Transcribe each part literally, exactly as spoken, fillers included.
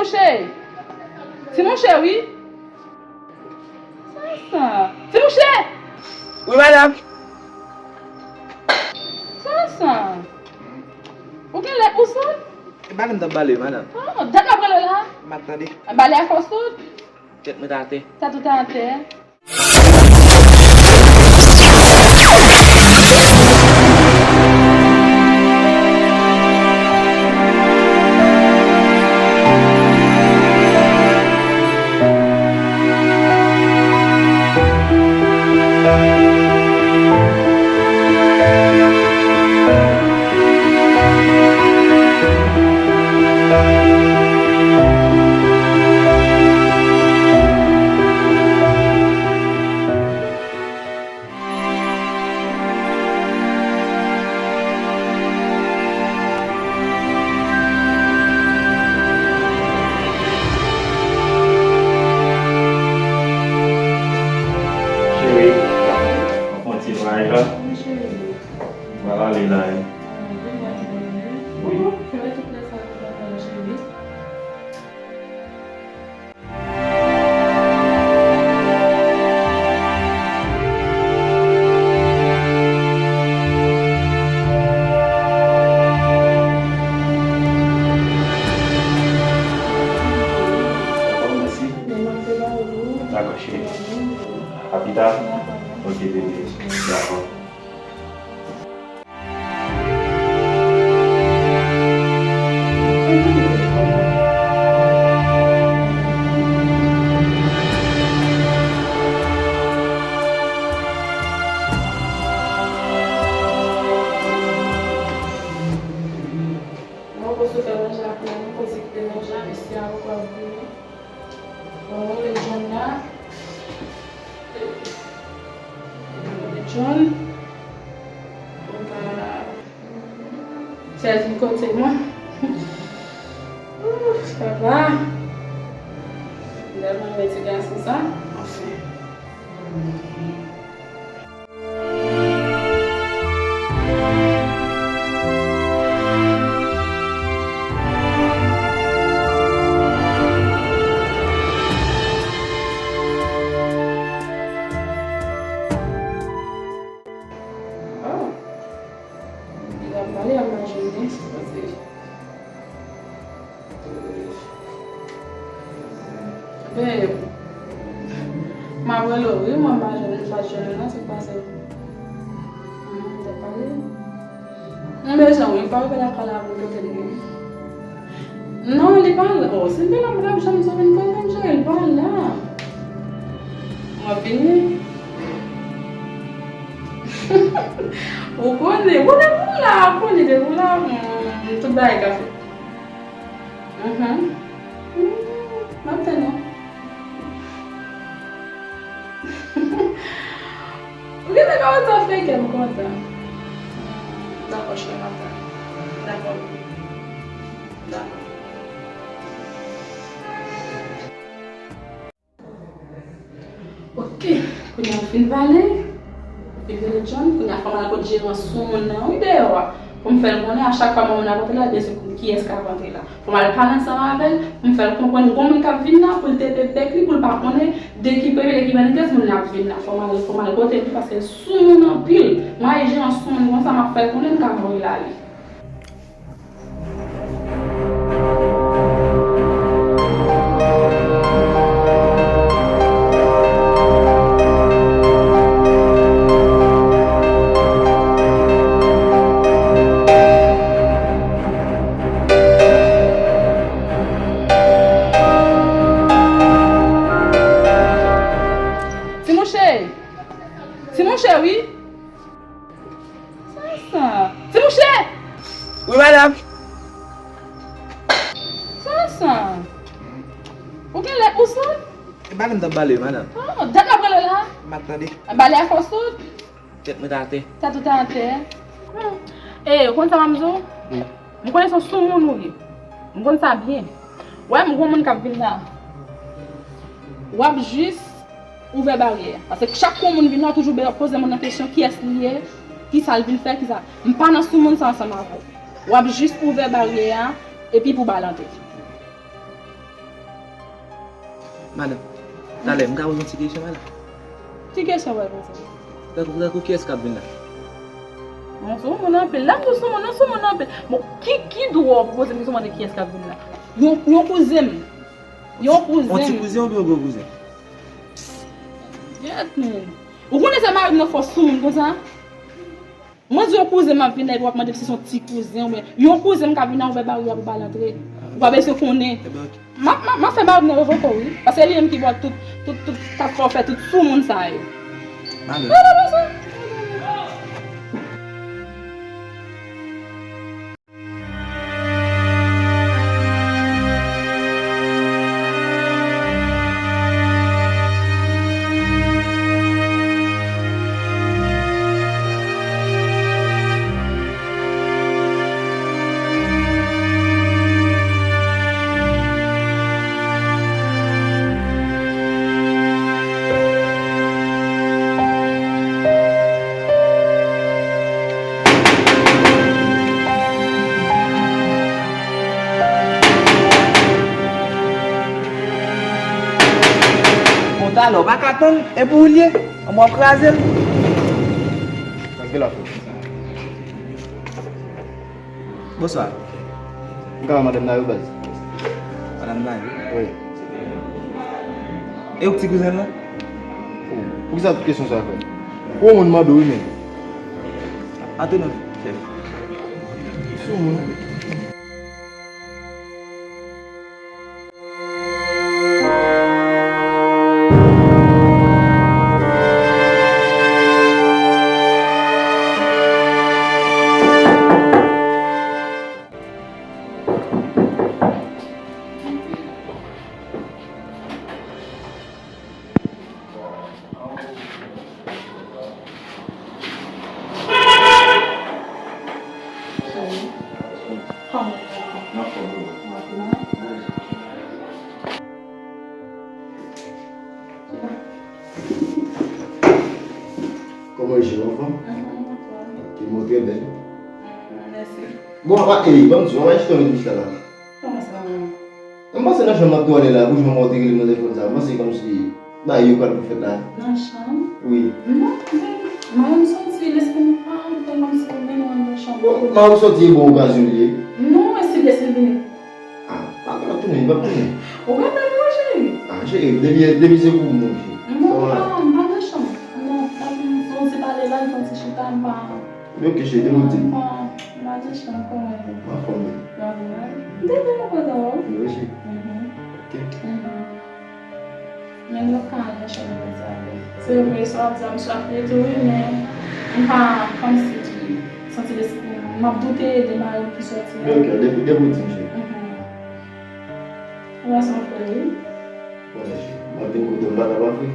Mouche! Ti mouche, wi! Sa sa? Ti mouche! Wi, madanm. Sa sa? Ou gen lè pou sot? E pa vin t ap bale, madanm. Oh, dat m ap rele la. M ap tande. Bale a fè w sot. Tèt mwen t atè. Tèt ou t atè. Cheri, w ap fè yon ti vwayaj la? Wi, cheri. Ou pral ale la, wi. Wi. Fè tout lè sa pou papa, cheri. Dakò, cheri. A pita. Ok, bebe. Dakò. Mwen konn sou fè manje ak mwen, mwen konn se ki te manje a, mesye a ankò ap vini. Bon, mwen rele John la. Mwen rele John. Mwen ka fè vin kote mwen. Ouf, papa. M tèlman renmen ti gason sa. Anfen. Oh, li ap pale, ap majounen, se pase. Ben, m ap rele w, wi, mwen pa jwenn, m pa jwenn non, se pase. Hmm, m t ap pale. M bezwen w, wi, pa rive lakay la pou kote m ye. Non, li pa la. Oh, si m te la, m pa t ap janm sot vin kote m, cheri, li pa la. M ap vini. Ou konnen, konnen pou la, konnen depi w la, hmm, tout bagay ka fèt. Mhm. Hmm, m ap tann ou. Ou gentan kòmanse ap fè kè m kontan. Dakò, cheri, m ap tann. Dakò. Dakò. Ok, kounye a m fin pale, m fin rele John, kounye a fò m al kot jeran soumoun nan, wi, deyò a, pou m fè l konnen a chak fwa moun ap antre la, l bezwen konn kiyès k ap antre la. Fò m al pale ansanm avè l, pou m fè l konprann gon moun k ap vin la, pou l tepe bèk li, pou l pa konnen de ki peyi, de ki bannigèz moun nan ap vin la. Fò m al, fò m al kote l tou, paske l soumoun anpil. Mwen, jeran soumoun konsa, m ap fè l konnen, m ka voye l ale. Ti mouche! Ti mouche, wi! Sa sa? Ti mouche! Wi, madanm. Sa sa? Ou gen lè pou sot? E pa vin t ap bale, madanm. Oh, dat m ap rele la. M ap tande. Bale a fè w sot. Tèt mwen t atè. Tèt ou t atè. Hmm. E, ou konn sa m ap di w? Wi. M konnen se yon soumoun ou ye. M konn sa byen. Wè, m gon moun k ap vin la. W ap jis ouvè baryè a. Paske chak kou yon moun vin la, w toujou be-, poze moun nan kesyon kiyès li ye, kisa l vin fè, kisa. M pa nan soumoun sa ansanm avè w. W ap jis ouvè baryè a, epi pou ba l antre. Madanm, talè, m ka poze yon ti kesyon, madanm? Ki kesyon w pral poze? Tankou, tankou kiyès k ap vin la? Bon, sou moun anpil. Lè m di w sou moun, nou sou moun anpil. Bon, ki, ki dwa w poze m kesyon mande kiyès k ap vin la? Yon, yon kouzen m. Yon kouzen m. Yon ti kouzen oubyen yon gwo kouzen? Gyèt, men. Ou konnen se mari m nan fò sou moun konsa? Mwen di yon kouzen m ap vin la, epi w ap mande m si se yon ti kouzen oubyen yon kouzen m ka vin la, ouvè baryè pou w pa antre. Ou pa bezwen konnen. M ap, m ap, m ap fè mari m nan revoke w, wi. Paske li menm ki ba w tout, tout, tout, k ap fè w fè tout sou moun sa yo. Male. Male, male. Bon, talè, w pa ka tann, e pou ou l ye? Ann, w ap kraze l. Paske la fè. Bonswa. M ka wè madanm Nayou, baz? Madanm Nayou? Wi. E ou k ti kouzen l lan? Oh, poukisa tout kesyon sa fè? Ou moun mande w, wi, men. Antre non, chèf. Sou moun. Kòman w ye, anfòm? Anfòm, anfòm. Ok, mwen trè byen. Mèsi. Bon, apa, e, ban m di w, apa, jis tande m chita la. Kòman sa, manman? M pase nan chanm nan tou anlè la, pou jwenn mwen te rele m nan telefòn sa. M panse kòmsi bagay yo pral pou fèt la. Nan chanm? Wi. Non, men, mwen m santi lespri m pa antre kòmsi pou mennen w anndan chanm. Bon, mwen m santi e bon okazyon li ye. Non, e si lespri vini. Ah, pa ka tounen, pa tounen. Ou pa tande mwen, cheri? Ah, cheri, depi, depi se pou mwen, cheri. Non, m pa, m pa nan chanm. Non, m pa, m santi pale la, m santi chita, m pa. Men ok, cheri, te pou di m. M pa, m pa nan chanm, kòman? M anfòm wi. Nòmal. M te vin nan kòt ou. Wi, cheri. Mhm. Ok. Mhm. Men nou ka al nan chanm mwen sa vre. Se vre, sa w ap di a, m swaf li tou, wi, men m pa kòmsi ki santi lespri m. M ap doute de mari m ki sòti a. Men ok, depi, depi w di m, cheri. Mhm. Ou wè sa w fè, wi. Bon, cheri, m ap vin kote w, m pa ka pa fri.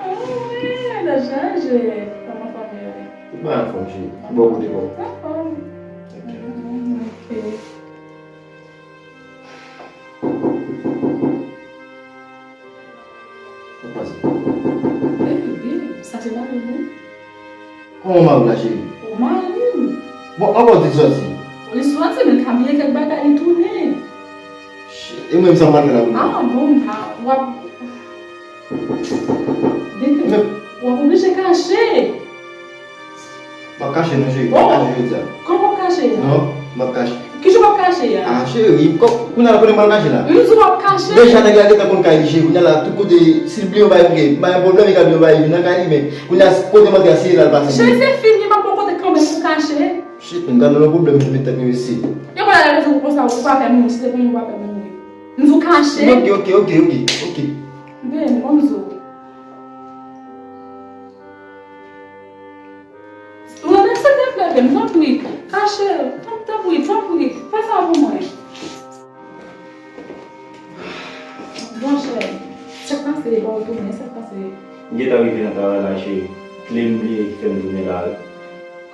Oh, wi, lè chaje. Kòman fanmi yo ye? Tout bagay anfòm, cheri. Bò kote pa w? Anfòm. Ok. Mhm, ok. Sa k pase? Baby, sa se mari m wi. Kòman mari w la, cheri? O, mari m. Bon, ankò w di l sòti. Li sòti, men l ka bliye kèk bagay, li tounen. Shit, e mwen menm sa m pral fè la pou mwen? Ah, bon, ah, w ap Baby, w ap oblije kache. M ap kache non, cheri. M ap kache jodi a. Kòman w ap kache a? Non, m ap kache. Kijan w ap kache a? Ah, cheri, kò-, kounye a la kote m pral kache la? M di w ap kache. Deja nèg la gentan konn kay li, cheri. Kounye a la, tout kote, si l bliye yon bagay, m gen, m pa gen pwoblèm, li ka bliye yon bagay, li vin nan kay li, men kounye a, kote m antre a, se la l pase. Cheri, se fini, m ap yon kote kanmenm pou kache. Shit, men gade yon pwoblèm, m met tèt mwen isi. Yo konn al rezon pou konsa, ou pa pè mouri, si se pou mouri, ou pa pè mouri. M di w kache. Ok, ok, ok, ok, ok. Ben, bon, m di w. Ou nan aksepte m, bebe m, tanpri. Kache, tanpri, tanpri. Fè sa pou mwen. Bon, chè, sa k pase, ba w tounen, sa k pase? M gentan rive nan travay la, cheri. Kle m bliye ki fè m tounen la wi.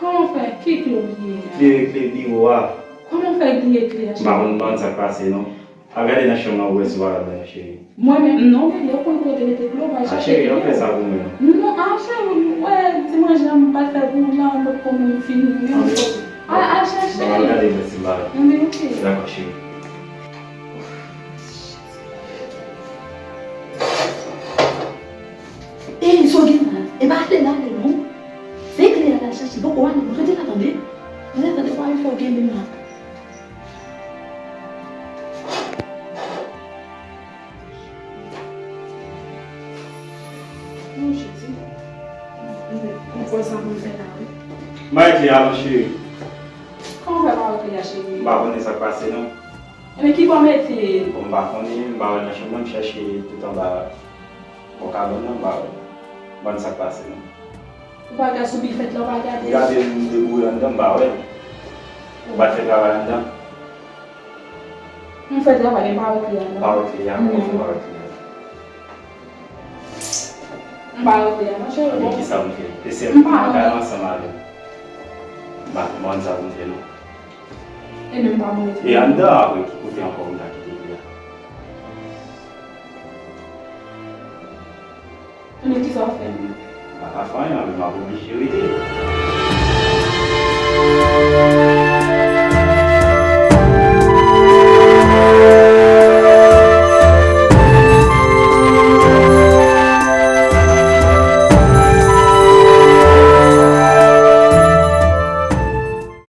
Kòman w fè? Ki kle w bliye a? Kle, kle biwo a. Kòman w fè bliye kle a, cheri? M pa konn, m pa konn sa k pase, non. Al gade nan chanm nan pou w wè si w pa wè l la, cheri. Mwen menm, non, bebe, ou konn kote mete kle, ou pral chache kle. Ah, cheri, an fè sa pou mwen, non. Non, ah, cheri, ou wè, ti manje a m pral fè pou ou la, ou mèt konn fini, wi. Ah, al chache. Bon, al gade, mèsi, m pa wè. Wi, ok. Dakò, cheri. M pa ret li a non, cheri. Kòman w fè pa ret li a, cheri? M pa konnen sa k pase non. Ebyen, ki bò w mete? Bon, m pa konnen, m pa wè nan chanm mwen, m chèche tout anba. Bon, kabann nan, m pa wè. M pa konn sa k pase non. Ou pa gade sou bifèt la, ou pa gade? M gade, m deboure anndan, m pa wè. Ou pa t fè travay anndan? M fè travay, men m pa ret li a non. Pa ret li a? Kòman w fè pa ret li a? M pa ret li a non, cheri. Ebyen, kisa m fè? E se m pa kay ansanm avè m. M pa konprann sa pou m fè non. Ebyen, m pa mwen ret li a. E anndan apre, ki kote ankò m ta kite li a? Ebyen, kisa w fè? M pa ka fè anyen, men m ap oblije rete.